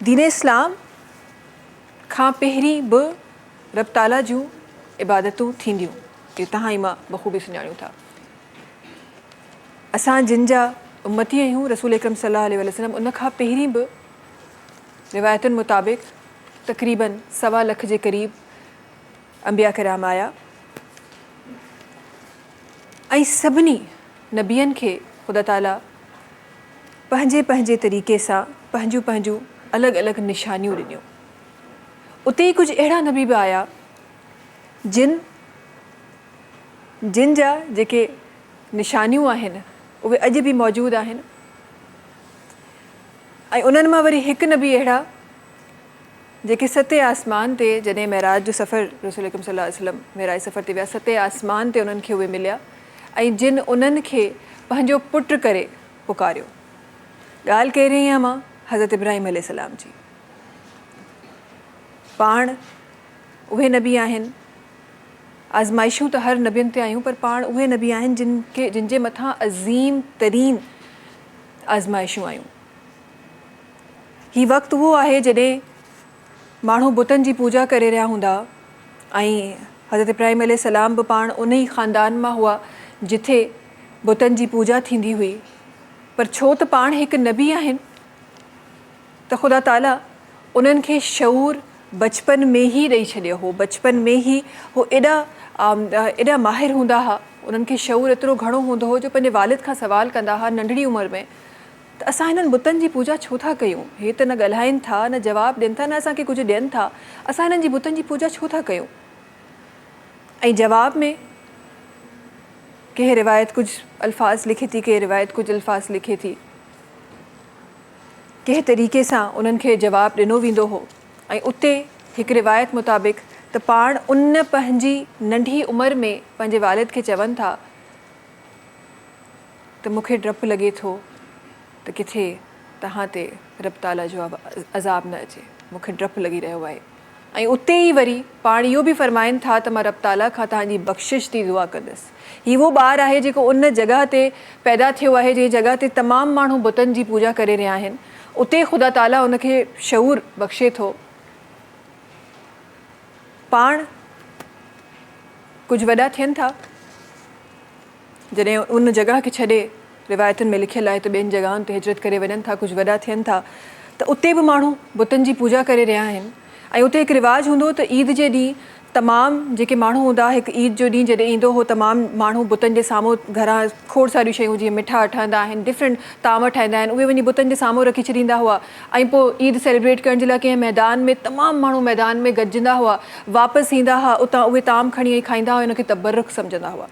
دين اسلام کان پهرين به رب تعاليٰ جون عبادتون ٿينديون، اهو توهان ۽ مان بخوبي سڃاڻيون ٿا. اسان جن جا امتي آهيون رسول اڪرم صلي الله عليه وسلم ان کان پهرين به روايتن مطابق تقريباً سوا لک جي قريب انبياء ڪرام آيا ۽ سڀني نبين کي خدا تعاليٰ پنهنجي پنهنجي طريقي سان پنهنجون پنهنجون الڳ الڳ نشانيون ڏنيون. اتي ئي ڪجهه اهڙا نبي به آيا جن جن جا جيڪي نشانيون آهن اهي اڄ به موجود آهن ۽ انهن مان وري هڪ نبي اهڙا جيڪي ستين آسمان تي جڏهن معراج جو سفر رسول اڪرم صلي الله عليه وسلم معراج سفر تي ويا ستين آسمان تي انهن کي اهي مليا ۽ جن انهن کي پنهنجو پٽ ڪري پڪاريو. ڳالهه ڪري رهي آهيان مان حضرت ابراهيم عليه السلام جي. پاڻ اهي نبي آهن، آزمائشون ته هر نبين تي آيون پر پاڻ اهي نبي آهن جن کي جن جي مٿان عظيم ترين آزمائشون آيون. هي وقت اهو آهي جڏهن ماڻهو بتن جي پوڄا ڪري رهيا هوندا ۽ حضرت ابراهيم عليه السلام به پاڻ ان ئي خاندان مان هئا جٿي بتن جي پوڄا ٿيندي هئي پر ڇو ته پاڻ هڪ نبي آهن ته خدا تعاليٰ انهن کي شعور بچپن ۾ ئي ڏئي ڇڏيو هو بچپن ۾ ئي هو ايڏا ايڏا ماهر هوندا هئا انهن کي شعور ايترو گهڻو هوندو هو جو پنهنجي والد کان سوال ڪندا هئا ننڍڙي عمر ۾ ته اسان هنن بتن جي پوڄا ڇو ٿا ڪيون؟ هي ته نه ڳالهائين ٿا، نه جواب ڏين ٿا، نه اسان کي ڪجهه ڏين ٿا، اسان هنن جي بتن جي پوڄا ڇو ٿا ڪيون؟ ۽ جواب ۾ ڪنهن روايت ڪجهه الفاظ لکي ٿي، ڪنهن روايت ڪجهه الفاظ لکي ٿي. ڪنهن طريقي سان انهن کي جواب ڏنو ويندو هو ۽ اتي هڪ روايت مطابق ته پاڻ ان پنهنجي ننڍي عمر ۾ پنهنجي والد کي چون ٿا ته مون کي ڊپ لڳي ٿو ته ڪٿي توهان تي رب تعاليٰ جو عذاب نه اچي، مون کي ڊپ لڳي رهيو آهي. ۽ اتي ئي وري پاڻ اهو به فرمائن ٿا ته مان رب تعاليٰ کان توهان جي بخشش جي دعا ڪندس. هي اهو ٻار آهي جيڪو ان جڳهه تي پيدا ٿيو آهي جنهن جڳهه تي تمام ماڻهو بتن جي پوڄا ڪري رهيا آهن. اتي خدا تعاليٰ ان کي شعور بخشي ٿو. پاڻ ڪجهه وڏا ٿين ٿا. جڏهن ان جڳهه کي ڇڏي روايتن ۾ لکيل آهي ته ٻين جڳهن تي هجرت ڪري وڃن ٿا ڪجهه وڏا ٿين ٿا ته اتي به ماڻهو بتن جي پوڄا ڪري رهيا آهن ۽ اتي هڪ رواج هوندو هو ته عيد جي ڏينهن تمام جيڪي ماڻهو هوندا هڪ عيد جو ڏينهن جڏهن ايندو هو تمام ماڻهو بتن جي سامهون گهران کوڙ ساريون شيون جيئن مٺا ٺهندا آهن ڊفرنٽ طعام ٺاهيندا آهن اهي وڃي بتن جي سامهون رکي ڇڏيندا هئا ۽ پوء عيد سيليبريٽ ڪرڻ جي لاء ڪنهن ميدان ۾ تمام ماڻهو ميدان ۾ گڏجندا هئا واپس ايندا هئا اتان اهي طعام کڻي ۽ کائيندا هئا ان کي تبرڪ سمجهندا هئا.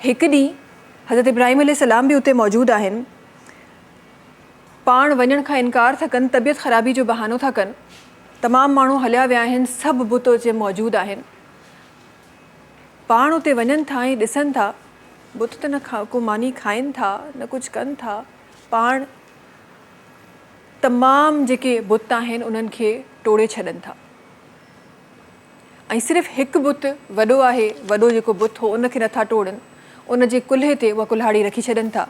هڪ ڏينهن حضرت ابراهيم عليه السلام به اتي موجود آهن. پاڻ وڃڻ کان انڪار ٿا ڪن، طبيعت خرابي جو بهانو ٿا ڪن. تمام ماڻهو هليا ويا آهن، سڀ بت اتي موجود آهن. پاڻ اتي وڃن ٿا ۽ ڏسن ٿا بت ته نه ڪو ماني کائن ٿا نه ڪجهه ڪن ٿا. پاڻ تمام جيڪي بت آهن انهن کي ٽوڙي ڇڏن ٿا. ۽ صرف هڪ بت وڏو آهي، وڏو جيڪو بت هو ان کي نٿا ٽوڙن، ان جي ڪلهي تي اها ڪلهاڙي رکي ڇڏن ٿا.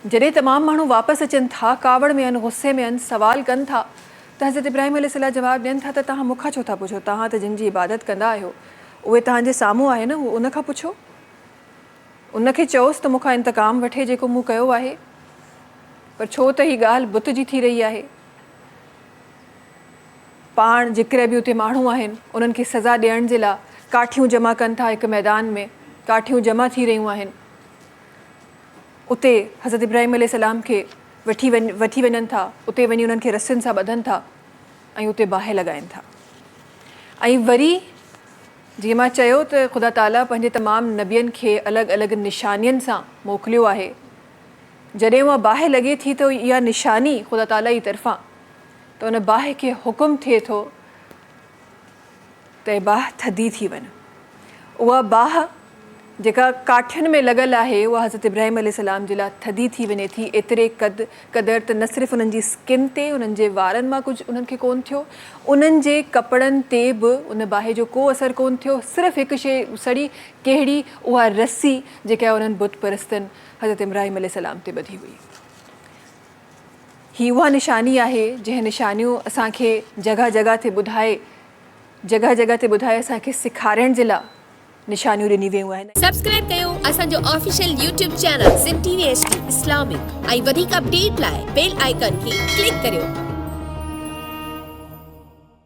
جڏهن تمام ماڻهو واپس اچن ٿا، ڪاوڙ ۾ آهن، غصي ۾ آهن، سوال ڪن ٿا ته حضرت ابراهيم عليه السلام جواب ڏين ٿا ته توهان مون کان ڇو ٿا پڇو، توهان ته جن جي عبادت ڪندا آهيو، اهي توهان جي سامهون آهي نه، ان کان پڇو. ان کي چئوس ته مون کان انتقام وٺي جيڪو مون ڪيو آهي. پر ڇو ته هي ڳالهه بت جي ٿي رهي آهي. پاڻ جيڪڏهن به اتي ماڻهو آهن انهن کي سزا ڏيڻ جي لاء ڪاٺيون جمع ڪن ٿا هڪ ميدان ۾ ڪاٺيون جمع ٿي رهيون آهن اتي حضرت ابراهيم عليه السلام کي وٺي وڃ وٺي وڃن ٿا اتي وڃي انهن کي رسين سان ٻڌن ٿا ۽ اتي باهه لڳائن ٿا ۽ وري جيئن مان چيو ته خدا تعاليٰ پنهنجي تمام نبين کي الڳ الڳ نشانين سان موڪليو آهي جڏهن اها باهه لڳي ٿي ته اها نشاني خدا تعاليٰ جي طرفان ته ان باهه کي حڪم ٿئي ٿو ته اي باهه ٿڌي ٿي وڃ. اها باهه جيڪا ڪاٺين ۾ لڳل آهي اها حضرت ابراهيم عليه السلام جي لاء ٿڌي ٿي وڃي ٿي ايتري قد قدر ته نه صرف انهن جي اسڪن تي انهن جي وارن مان ڪجهه انهن کي ڪونه ٿيو انهن جي ڪپڙن تي به ان باهه جو ڪو اثر ڪونه ٿيو صرف هڪ شيء سڙي ڪهڙي اها رسي جيڪا انهن بت پرستن حضرت ابراهيم عليه السلام تي ٻڌي هئي. هي اها نشاني آهي جنهن نشانيون اسان کي جڳهه جڳهه تي ٻڌائي جڳهه جڳهه تي ٻڌائي اسان کي سيکارڻ جي لا نشانيون ڏني ويون آهن. سبسڪرائب ڪيو اسان جو official YouTube channel Sindh T V H D Islamic ۽ وڌيڪ اپڊيٽ لاء بيل آئيڪان کي ڪلڪ ڪريو.